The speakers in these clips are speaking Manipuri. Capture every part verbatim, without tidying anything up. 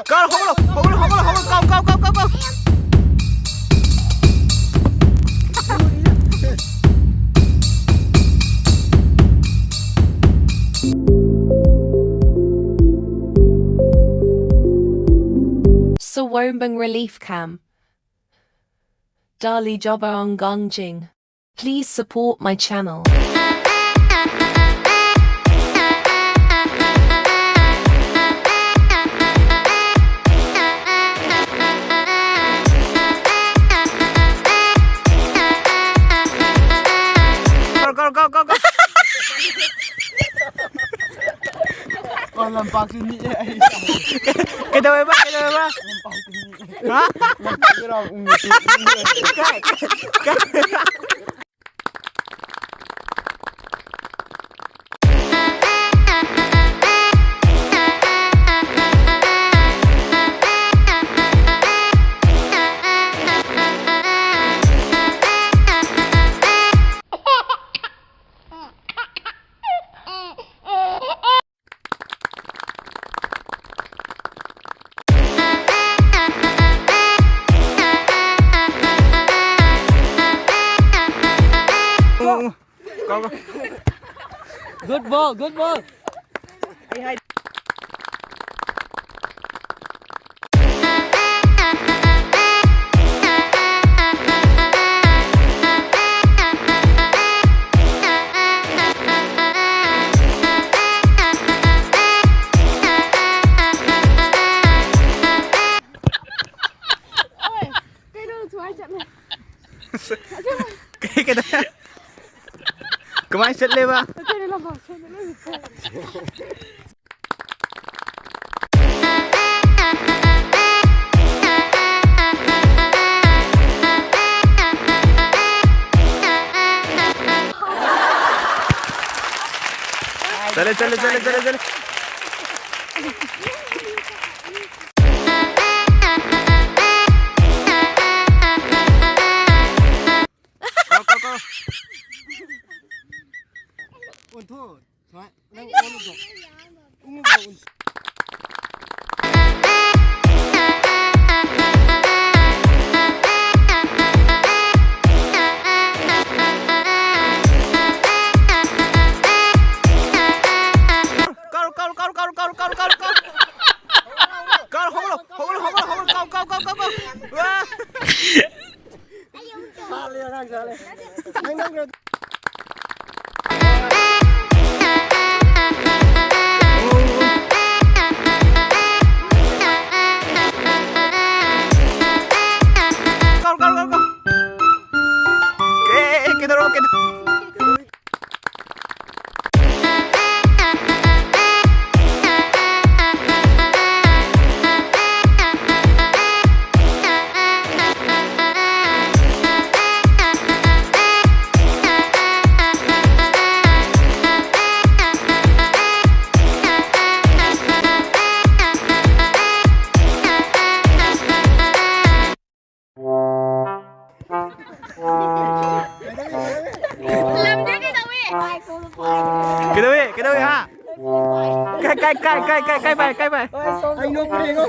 ꯀꯥꯎ, ꯍꯧꯒꯠꯂꯣ, ꯍꯧꯒꯠꯂꯣ, ꯍꯧꯒꯠꯂꯣ, ꯍꯧꯒꯠꯂꯣ, ꯀꯥꯎ, ꯀꯥꯎ, ꯀꯥꯎ, ꯀꯥꯎ, ꯀꯥꯎ꯫ Sawombang Relief Camp. Dali Jobba Ong Gong Jing. Please support my channel. Go, go, go, go, go. ꯑꯣ, ꯂꯝꯄꯥꯛꯁꯨ ꯅꯤꯛꯑꯦ ꯑꯩ꯫ ꯀꯩꯗꯧꯋꯦꯕ? ꯀꯩꯗꯧꯋꯦꯕ? ꯂꯝꯄꯥꯛꯁꯨ ꯅꯤꯛꯑꯦ꯫ ꯍꯥ? ꯂꯝꯄꯥꯛ ꯏꯔꯥꯡ ꯎꯪꯉꯦ꯫ Good ball, good ball. ꯀꯩꯅꯣ ꯁꯨꯃꯥꯏ ꯆꯠꯂꯦ꯫ ꯀꯩ, ꯀꯩꯗꯧ-, ꯀꯃꯥꯏ ꯆꯠꯂꯦꯕ? ꯀꯩꯅꯣ ꯂꯝꯄꯥꯛ ꯁꯣꯝꯗ ꯂꯣꯏ ꯆꯠꯂꯦ꯫ ꯆꯠꯂꯦ, ꯆꯠꯂꯦ, ꯆꯠꯂꯦ, ꯆꯠꯂꯦ, ꯆꯠꯂꯦ꯫ ꯀꯣ, ꯀꯣ, ꯀꯣ꯫ ꯑꯣꯟꯊꯣꯛ꯫ ꯁꯨꯃꯥꯏ, ꯅꯪ ꯑꯣꯟꯊꯣꯛ꯫ ꯎꯪꯉꯨꯀꯣ, ꯎꯪꯉꯨꯀꯣ꯫ ꯀꯥꯏ, ꯀꯥꯏ, ꯀꯥꯏ, ꯀꯥꯏ ꯄꯥꯏ, ꯀꯥꯏ ꯄꯥꯏ? ꯑꯩ ꯅꯣꯛꯄ ꯌꯦꯡꯉꯣ꯫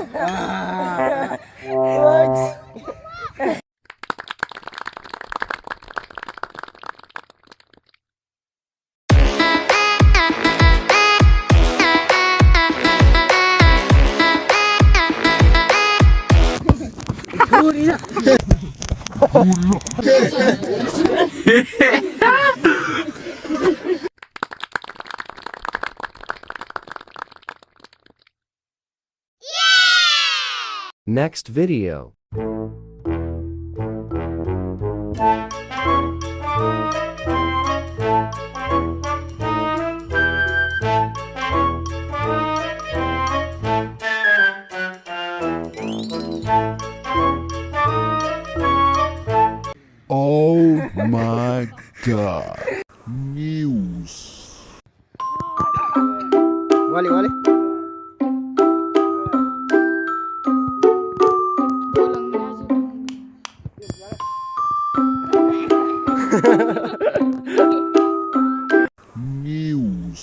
Next video. Oh my God. News. Wali, wali. News.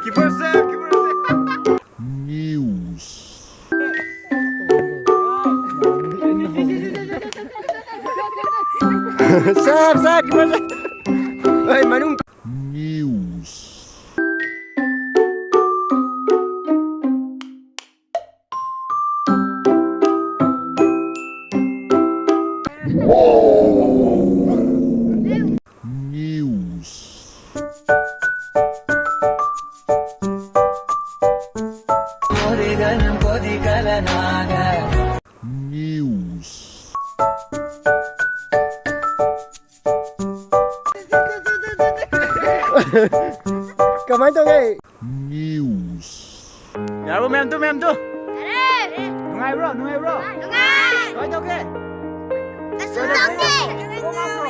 Keep her safe, keep her safe. News. Safe, safe, keep her safe. Hey, Manu. News. News. News. ꯀꯃꯥꯏꯅ ꯇꯧꯒꯦ? News. ꯌꯥꯔꯕꯣ, ꯃꯌꯥꯝ ꯇꯨ, ꯃꯌꯥꯝ ꯇꯨ? ꯌꯥꯔꯦ! ꯅꯨꯡꯉꯥꯏꯕ꯭ꯔꯣ? ꯅꯨꯡꯉꯥꯏꯕ꯭ꯔꯣ? ꯅꯨꯡꯉꯥꯏ! ꯀꯃꯥꯏꯅ ꯇꯧꯒꯦ? ꯑꯁ, ꯀꯃꯥꯏꯅ ꯇꯧꯒꯦ? ꯇꯧꯒꯦ? ꯀꯣꯛ ꯉꯥꯎꯕ꯭ꯔꯣ?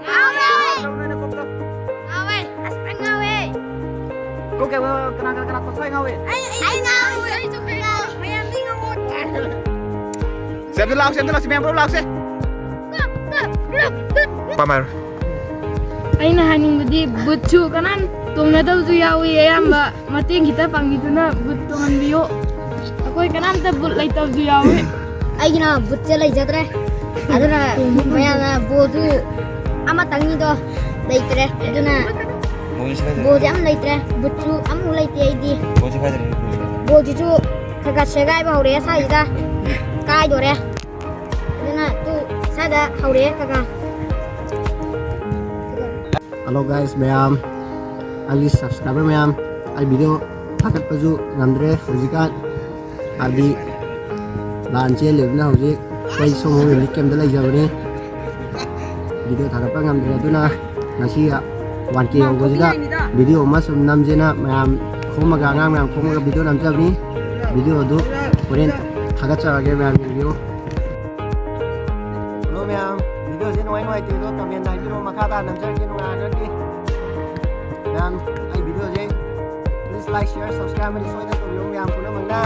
ꯉꯥꯎꯔꯦ! ꯀꯣꯛ ꯉꯥꯎꯕ꯭ꯔꯣ? ꯅꯣꯏꯅ ꯀꯣꯛꯇꯣ? ꯉꯥꯎꯋꯦ! ꯑꯁ, ꯐꯖꯅ ꯉꯥꯎꯋꯦ! ꯀꯣꯛ ꯀꯌꯥ, ꯀꯅꯥ, ꯀꯅꯥ, ꯀꯅꯥ ꯀꯣꯛ ꯁ꯭ꯋꯥꯏ ꯉꯥꯎꯋꯦ? ꯑꯩ, ꯑꯩ ꯉꯥꯎꯋꯦ! ꯑꯩꯁꯨ ꯉꯥꯎꯋꯦ! ꯃꯌꯥꯝꯗꯤ ꯉꯥꯎꯋꯦ! ꯁꯦ, ꯑꯝꯇ ꯂꯥꯛꯁꯦ, ꯑꯝꯇ ꯂꯥꯛꯁꯦ, ꯃꯌꯥꯝ ꯄꯨꯂꯞ ꯂꯥꯛꯁꯦ! ꯄꯥꯝꯃꯔꯣꯏ꯫ ꯑꯩꯅ ꯍꯥꯏꯅꯤꯡꯕꯗꯤ ꯕꯨꯠꯁꯨ ꯀꯅꯥꯝ ꯇꯣꯡꯅꯗꯕꯁꯨ ꯌꯥꯎꯏ, ꯑꯌꯥꯝꯕ ꯃꯇꯦꯡ ꯈꯤꯇ ꯄꯥꯡꯕꯤꯗꯨꯅ ꯕꯨꯠ ꯇꯣꯡꯍꯟꯕꯤꯌꯨ꯫ ꯑꯩꯈꯣꯏ ꯀꯅꯥꯝꯇ ꯕꯨꯠ ꯂꯩꯇꯕꯁꯨ ꯌꯥꯎꯏ꯫ ꯑꯩꯒꯤꯅ ꯕꯨꯠꯁꯦ ꯂꯩꯖꯗ꯭ꯔꯦ꯫ ꯑꯗꯨꯅ ꯃꯌꯥꯝꯅ ꯕꯣꯜꯁꯨ ꯑꯃꯇꯪꯅꯤꯗꯣ ꯂꯩꯇ꯭ꯔꯦ꯫ ꯑꯗꯨꯅ ꯕꯣꯜꯁꯦ ꯑꯃ ꯂꯩꯇ꯭ꯔꯦ, ꯕꯨꯠꯁꯨ ꯑꯃꯐꯥꯎ ꯂꯩꯇꯦ ꯑꯩꯗꯤ꯫ ꯕꯣꯜꯁꯤꯁꯨ ꯈꯔ ꯈꯔ ꯁꯦꯒꯥꯏꯕ ꯍꯧꯔꯛꯑꯦ ꯁ꯭ꯋꯥꯏꯁꯤꯗ, ꯀꯥꯏꯗꯣꯔꯦ꯫ ꯑꯗꯨꯅ ꯇꯨ ꯁ꯭ꯋꯥꯏꯗ ꯍꯧꯔꯛꯑꯦ ꯀꯀꯥ꯫ Hello guys ꯃꯌꯥꯝ, ꯑꯩꯒꯤ subscriber ꯃꯌꯥꯝ, ꯑꯩ video ꯊꯥꯒꯠꯄꯁꯨ ꯉꯝꯗ꯭ꯔꯦ ꯍꯧꯖꯤꯛꯀꯥꯟ, ꯍꯥꯏꯗꯤ ꯂꯥꯟ ꯆꯦꯜꯂꯤꯕꯅꯤꯅ ꯍꯧꯖꯤꯛ ꯑꯩꯈꯣꯏ ꯁꯣꯝ relief camp ꯇ ꯂꯩꯖꯕꯅꯤ꯫ Video ꯊꯥꯒꯠꯄ ꯉꯝꯗ꯭ꯔꯦ, ꯑꯗꯨꯅ ꯉꯁꯤ one K ꯌꯧꯕꯁꯤꯗ video ꯑꯃ ꯁꯨꯝ ꯅꯝꯁꯦꯅ ꯃꯌꯥꯝ ꯈꯣꯝꯃꯒ, ꯑꯉꯥꯡ ꯃꯌꯥꯝ ꯈꯣꯝꯃꯒ video ꯅꯝꯖꯕꯅꯤ꯫ Video ꯑꯗꯨ ꯍꯣꯔꯦꯟ ꯊꯥꯒꯠꯆꯔꯒꯦ, ꯃꯌꯥꯝ ꯌꯦꯡꯕꯤꯌꯨ꯫ Hello ꯃꯌꯥꯝ, video ꯁꯦ ꯅꯨꯡꯉꯥꯏ ꯅꯨꯡꯉꯥꯏꯇꯦꯗꯣ comment ꯇ ꯍꯥꯏꯕꯤꯔꯛꯑꯣ, ꯃꯈꯥ ꯇꯥꯅ ꯅꯝꯖꯔꯛꯀꯦ ꯅꯨꯡꯉꯥꯏꯔꯒꯗꯤ꯫ ꯃꯌꯥꯝ, ꯑꯩ video say please like, share, subscribe ꯑꯃꯗꯤ ꯁꯣꯏꯗꯅ ꯇꯧꯕꯤꯌꯨ ꯃꯌꯥꯝ ꯄꯨꯝꯅꯃꯛꯅ꯫